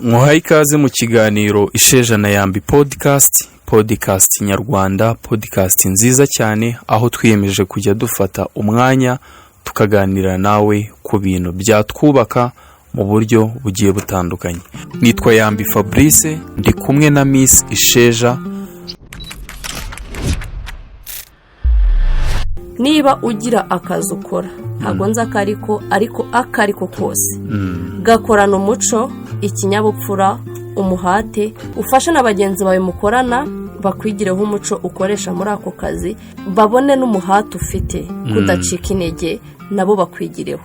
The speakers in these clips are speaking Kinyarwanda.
Muhaye ikaze mu kiganiro Isheja na Yambi Podcast, podcast nyarwanda, podcast nziza cyane, aho twiyemeje kujya dufata umwanya tukaganira nawe ku bintu byatwubaka mu buryo bugiye butandukanye. Nitwa Yambi Fabrice, ndi kumwe na Miss Isheja. Niba ugira akazi ukora, ntabwo nzi akariko, ariko ako ariko kose gakorana umuco, ikinyabupfura, umuhate, ufashe na bagenzi bawe mukorana bakwigireho umuco ukoresha muri ako kazi, babone n'umuhate ufite, kudacika intege, nabo bakwigireho.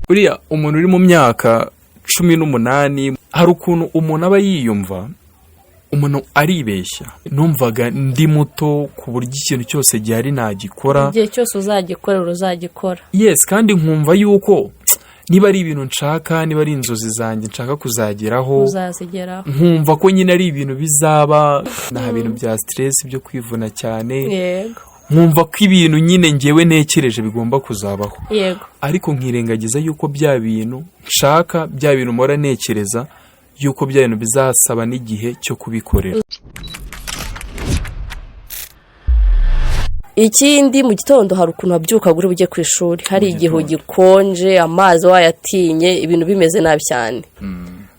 Uriya umuntu uri mu myaka 18, hari ukuntu umuntu aba yiyumva, umuntu aribeshya. Numvaga ndi muto ku buryo ikintu cyose gihari nagikora. Igihe cyose uzagikorera uzagikora. Yes, kandi nkumva yuko niba ari ibintu nshaka, niba ari inzozi zanjye nshaka kuzageraho, uzazigeraho. Nkumva ko nyine ari ibintu bizaba, nta bintu bya stress byo kwivuna cyane. Nkumva ko ibintu nyine ngewe ntekereje bigomba kuzabaho. Ariko nkirengagiza yuko bya bintu nshaka, bya bintu mpora ntekereza, yuko bya bintu bizasaba n'igihe cyo kubikorera. Ikindi, mu gitondo hari ukuntu wabyuka uri bujye ku ishuri, hari igihe gikonje, amazi wayatinye, ibintu bimeze nabi cyane,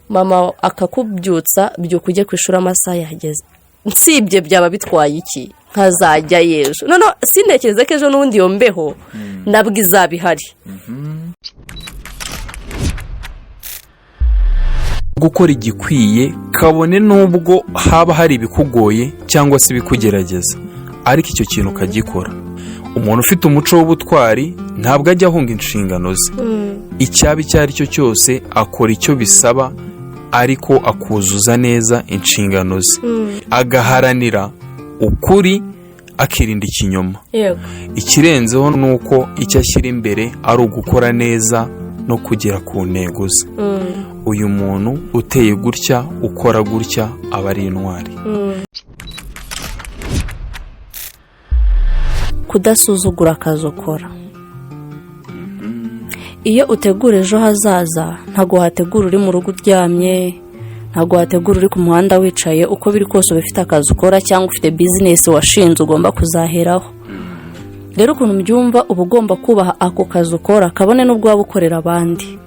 mama akakubyutsa: "Byuka ujye ku ishuri, amasaha yageze." Nsibye byaba bitwaye iki nkazajya y'ejo? Noneho sintekereze ko ejo n'ubundi iyo mbeho nabwo izaba ihari. Gukora igikwiye kabone n'ubwo haba hari ibikugoye cyangwa se ibikugerageza, ariko icyo kintu ukagikora. Umuntu ufite umuco w'ubutwari ntabwo ajya ahunga inshingano ze, icyaba icyo ari cyo cyose akora icyo bisaba, ariko akuzuza neza inshingano ze, agaharanira ukuri, akirinda ikinyoma. Ikirenzeho ni uko icyo ashyira imbere ari ugukora neza no kugera ku ntego ze. Uyu muntu uteye gutya, ukora gutya, aba ari intwari. Kudasuzugura akazi ukora. Iyo utegura ejo hazaza, ntabwo wategura uri mu rugo uryamye, ntabwo wategura uri ku muhanda wicaye. Uko biri kose uba ufite akazi ukora cyangwa ufite bizinesi washinze ugomba kuzaheraho. Rero ukuntu mbyumva, uba ugomba kubaha ako kazi ukora, kabone n'ubwo waba ukorera abandi.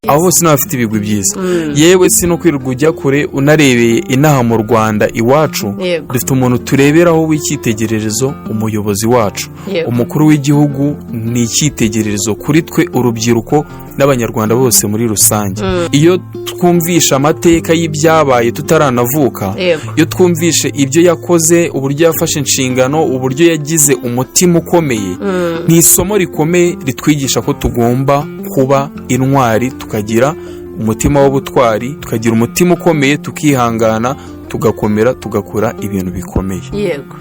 Abo bose ni abafite ibigwi byiza. Yewe, si no kwirirwa ujya kure, unarebeye inaha mu Rwanda iwacu, dufite umuntu tureberaho w'icyitegererezo, umuyobozi wacu, umukuru w'igihugu, ni icyitegererezo kuri twe urubyiruko n'Abanyarwanda bose muri rusange. Iyo twumvishe amateka y'ibyabaye tutaranavuka, iyo twumvishe ibyo yakoze, uburyo yafashe inshingano, uburyo yagize umutima ukomeye, ni isomo rikomeye ritwigisha ko tugomba kuba intwari, tukagira umutima w'ubutwari, tukagira umutima ukomeye, tukihangana, tugakomera, tugakora ibintu bikomeye. Yego.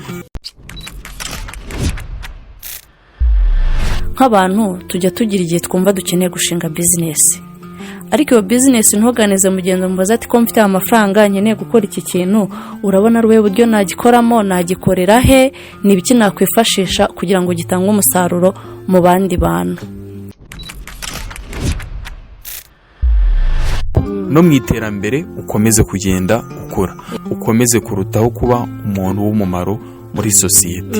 Nk'abantu tujya tugira igihe twumva dukeneye gushinga bizinesi, ariko iyo bizinesi ntuganize mugenzi, mubaze ati: "Ko mfite amafaranga, nkeneye gukora iki kintu, urabona ari ubuhe buryo nagikoramo? Nagikorera he? Ni ibiki nakwifashisha kugira ngo gitange umusaruro mu bandi bantu?" No mu iterambere ukomeze kugenda ukura, ukomeze kurutaho kuba umuntu w'umumaro muri sosiyete.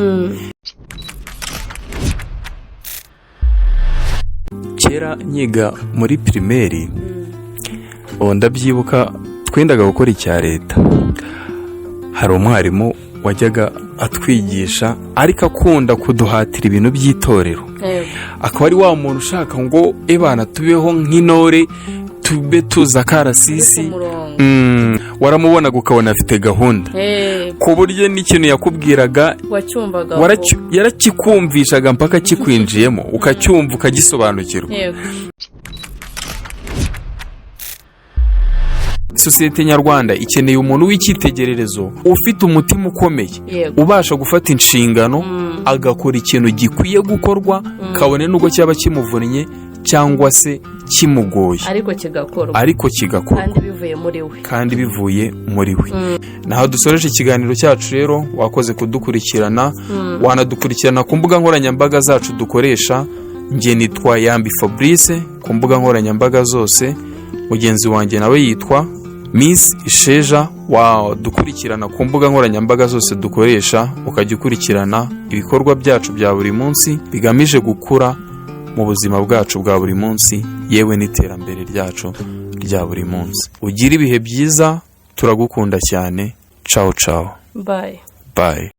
Kera nyiga muri pirimeri, ubu ndabyibuka, twendaga gukora icya leta. Hari umwarimu wajyaga atwigisha, ariko akunda kuduhatira ibintu by'itorero, akaba ari wa muntu ushaka ngo ebana tubeho nk'intore, tube tuzi akarasisi. Waramubonaga ukabona afite gahunda, ku buryo n'ikintu yakubwiraga wacyumvaga. Yarakikumvishaga mpaka kikwinjiyemo, ukacyumva, ukagisobanukirwa. Sosiyete nyarwanda ikeneye umuntu w'icyitegererezo, ufite umutima ukomeye, ubasha gufata inshingano, agakora ikintu gikwiye gukorwa, kabone n'ubwo cyaba kimuvunnye cyangwa se Kimugoye. Ariko kigakorwa. Ariko kigakorwa. Kandi bivuye muri we. Kandi bivuye muri we. Naho dusoreje ikiganiro cyacu rero, wakoze kudukurikirana. Wanadukurikirana ku mbuga nkoranyambaga zacu dukoresha. Njye nitwa Yambi Fabrice ku mbuga nkoranyambaga zose, mugenzi wanjye nawe yitwa Miss Isheja. Wadukurikirana ku mbuga nkoranyambaga zose dukoresha, ukajya ukurikirana ibikorwa byacu bya buri munsi bigamije gukura mu buzima bwacu bwa buri munsi, yewe n'iterambere ryacu rya buri munsi. Ugire ibihe byiza, turagukunda cyane. Cawu cawu. Bye. Bye.